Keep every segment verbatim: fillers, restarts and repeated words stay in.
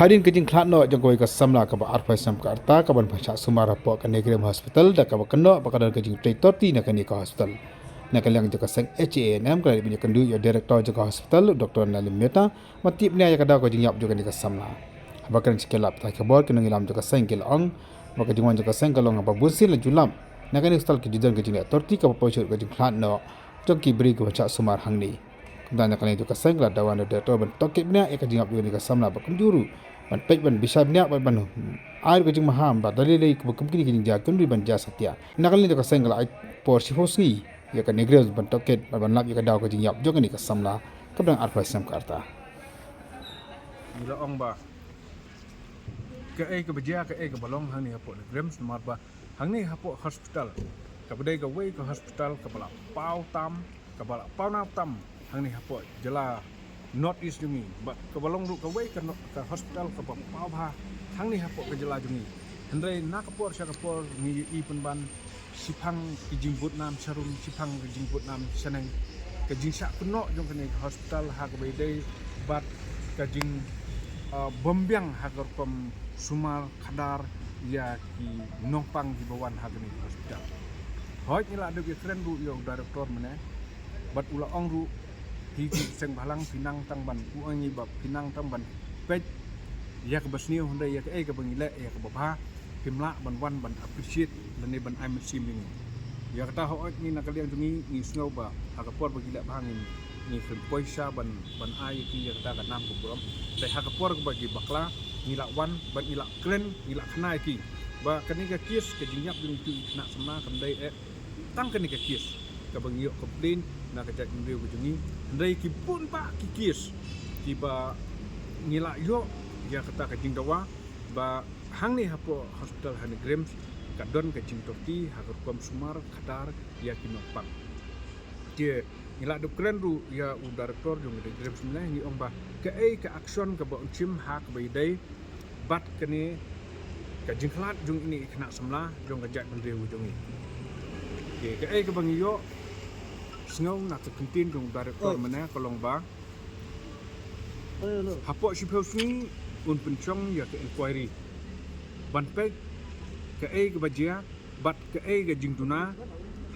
Hadien ka jingkhlad noh jong kawei ka samla kaba arphew snem ka rta kaban pynshah sumar hapoh ka NEIGRIHMS Hospital da kaba kynnoh ba ka don ka jingtrei torti na kane ka hospital. Na ka liang jong ka seng H A N M ka la dep ban ïakynduh ïa u director jong ka hospital, Doctor Nalim Mehta, ban tip bniah ïa ka daw ka jingïap jong kane ka samla. Haba kren sha ki lad pathai khubor, ki nongïalam jong ka seng ki la ong ba ka jingwan jong ka seng ka long haba bunsien la ju lap na kane ka hospital ki ju don ka jingleh torti kaba poi sha ka jingkhlad noh jong ki briew kiba shah sumar hangne. Kumta na ka liang jong ka seng ka la dawa na u director ban tohkit bniah ïa ka jingïap jong kane ka samla bad kumjuh ruh ban peit ban bishar bniah bad ban ai ka jingmaham ba da lei lei kaba kum kine ki jingjia kin ruh ban jia satia. Na ka liang jong ka seng ka la ai por shiphew sngi ïa ka NEIGRIHMS ban tohkit bad ban lap ïa ka daw ka jingïap jong kane ka samla kaba dang arphew snem ka rta. Ngi la ong ba kaei kaba jia, kaei kaba long hangne hapoh NEIGRIHMS, namar ba hangne hapoh hospital kaba dei kawei ka hospital kaba la paw tam, kaba la paw na tam hangne hapoh jylla North East jong ngi, bad kaba long ruh kawei ka no-, ka hospital kaba paw bha hangne hapoh ka jylla jong ngi. Hynrei na ka por sha ka por ngi ïohi pynban shiphang ki jingbud nam sharum, shiphang ki jingbud nam shaneng, ka jingshah kynnoh jong kane ka hospital ha kaba ïadei bad ka jing, ah, bym biang ha ka rukom sumar khadar ïa ki nongpang kiba wan ha kane ka hospital. Hooid, ngi la dep ïakren ruh ïa u director mynne bad u la ong ruh, phi ki seng bhalang phi nang tang ban, u ong ïa ngi ba phi nang tang ban peit ïa kaba sniew, hynrei ïa kaei kaba ngi leh ïa kaba bha phim lah ban wan ban appreciate lane ban ai mynsiem ïa ngi. Ïa kata hooid ngi na ka liang jong ngi ngi sngew ba ha ka por ba ngi leh bha ngi, ngi khlem poi sha ban, ban ai ïa ki ïa kata ka nam ka burom. Te ha ka por ba ki bakla ngi la wan bad ngi la kren, ngi la khana ïa ki ba kane ka case ka jingïap jong ki khynnah samla kam dei eh tang kane ka case kaba ngi ïoh complain na ka jaitbynriew ka jong ngi. Hynrei ki bun bah ki case kiba ngi la ïoh ïa kata ka jingdawa ba hangne hapoh hospital ha NEIGRIHMS ka don ka jingtorti ha ka rukom sumar khadar ïa ki nongpang. Te ngi la dep kren ruh ïa u director jong ka NEIGRIHMS mynne, ngi ong ba kaei ka action kaba un shim ha kaba ïadei bad kane ka jingkhlad jong ine i khynnah samla jong ka jaitbynriew jong ngi. Te kaei kaba ngi ïoh sngew na ka ktien jong u director mynne ka long ba hapoh shiphew sngi un pynshong ïa ka inquiry ban peit kaei kaba jia bad kaei ka jingduna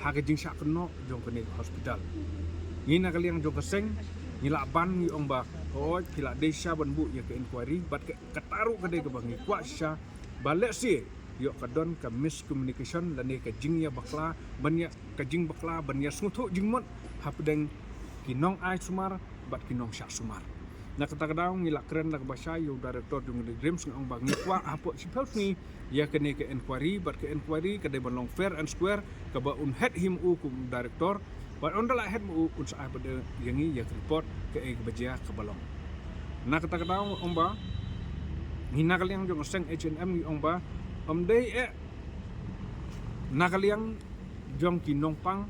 ha ka jingshah kynnoh jong kane ka hospital. Ngi na ka liang jong ka seng ngi la ban ngi ong ba hooid phi la dei shisha ban buh ïa ka inquiry bad ka, kata ruh ka dei kaba ngi kwah shisha ba lehse ïoh ka don ka miscommunication lane ka jingïabakla ban ïa, ka jingbakla ban ïasngewthuh jingmut hapdeng ki nongai sumar bad ki nongshah sumar. Na kata ka daw ngi la kren da kaba shai ïa u director jong ka NEIGRIHMS, nga ong ba ngi kwah hapoh shiphew sngi ïa kane ka inquiry bad ka inquiry ka dei ban long fair and square, kaba un het hi ma u kum u director bad ynda la het ma u un sa ai pat ïa ngi ïa ka report kaei kaba jia kaba long. Na kata ka daw nga ong ba ngi na ka liang jong ka seng H A N M ngi ong ba ym dei eh na ka liang jong ki nongpang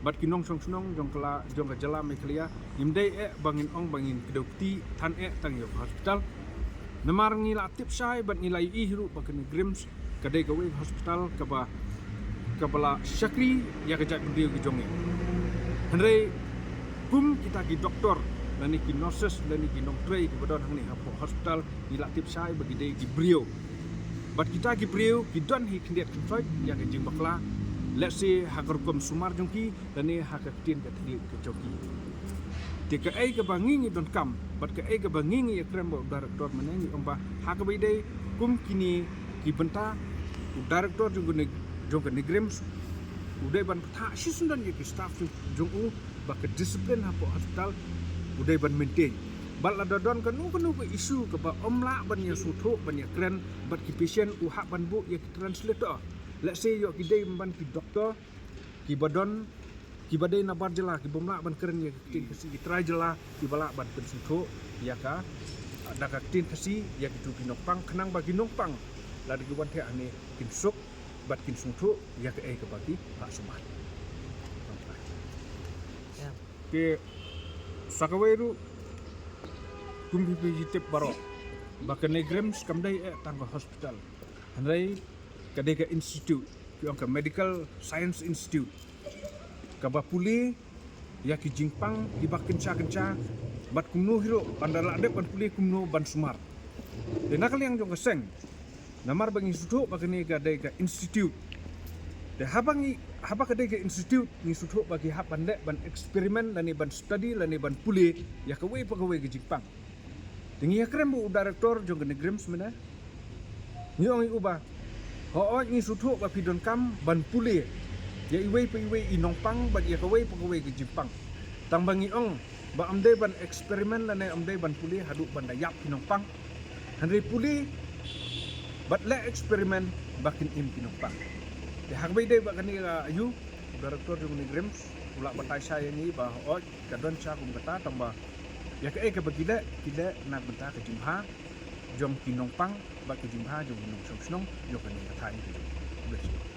bad ki nongshong shnong jong ka la, jong ka jylla Meghalaya, ngim dei eh ba ngin ong ba ngin kdew kti than eh tang ïa ka hospital. Namar ngi la tip shai bad ngi la ïohi ruh ba ka NEIGRIHMS ka dei kawei ka hospital kaba, kaba la shakri ïa ka jaitbynriew ka jong ngi. Hynrei kum kita ki doktor lane ki nurses lane ki nongtrei kiba don hangne hapoh hospital ngi la tip shai ba ki dei ki briew. Bad kita ki briew ki don hi khyndiat khynsoit ïa ka jingbakla, lehse ha ka rukom sumar jong ki lane ha ka ktien ka thylliej ka jong ki. Te kaei kaba ngi ngi donkam bad kaei kaba ngi ngi ïakren bad u director mynne ngi ong ba ha kaba ïadei kum kine ki bynta u director jong ka NEIG-, jong ka NEIGRIHMS u dei ban pynthah shisyndon ïa ki staff jong, jong u ba ka discipline hapoh hospital u dei ban maintain. Bad lada don kano kano ka issue kaba ym lah ban ïasngewthuh ban ïakren bad ki patient u hap ban buh ïa ki translator. Lehse ïoh ki dei ban ki doktor kiba don, kiba dei nabar jylla, ki bym lah ban kren ïa ka ktien Khasi, ki trai jylla kiba lah ban pynsngewthuh ïa ka, da ka ktien Khasi ïa kito ki nongpang, khnang ba ki nongpang lada ki wan thiah hangne kin suk bad kin sngewthuh ïa kaei kaba ki phah sumar. Te sa kawei ruh, kum phi phi tip baroh ba ka NEIGRIHMS kam dei eh tang ka hospital, hynrei ka dei ka institute, ki ong ka Medical Science Institute, kaba pule ïa ki jingpang kiba kynsha kynsha bad kumno hi ruh ban da lah dep ban pule kumno ban sumar. Te na ka liang jong ka seng, namar ba ngi sngewthuh ba kane ka dei ka institute. Te haba ngi, haba ka dei ka institute, ngi sngewthuh ba ki hap ban leh, ban experiment lane ban study lane ban pule ïa kawei pa kawei ka jingpang. Te ngi ïakren bad u director jong ka NEIGRIHMS mynne, ngi ong ïa u ba, hooid, ngi sngewthuh ba phi donkam ban pule ïa iwei pa iwei i nongpang bad ïa kawei pa kawei ka jingpang. Tang ba ngi ong ba ym dei ban experiment lane ym dei ban pule haduh ban da ïap ki nongpang. Hynrei pule bad leh experiment ba kin im ki nongpang. Te haba ïadei bad kane, ah, ïa u director jong ka NEIGRIHMS u la batai shai ïa ngi ba hooid, ka don sha kum kata, tang ba ïa kaei kaba ki leh, ki leh na ka bynta ka jingbha jong ki nongpang bad ka jingbha jong ki nongshong shnong jong kane ka thaiñ ka jong ngi.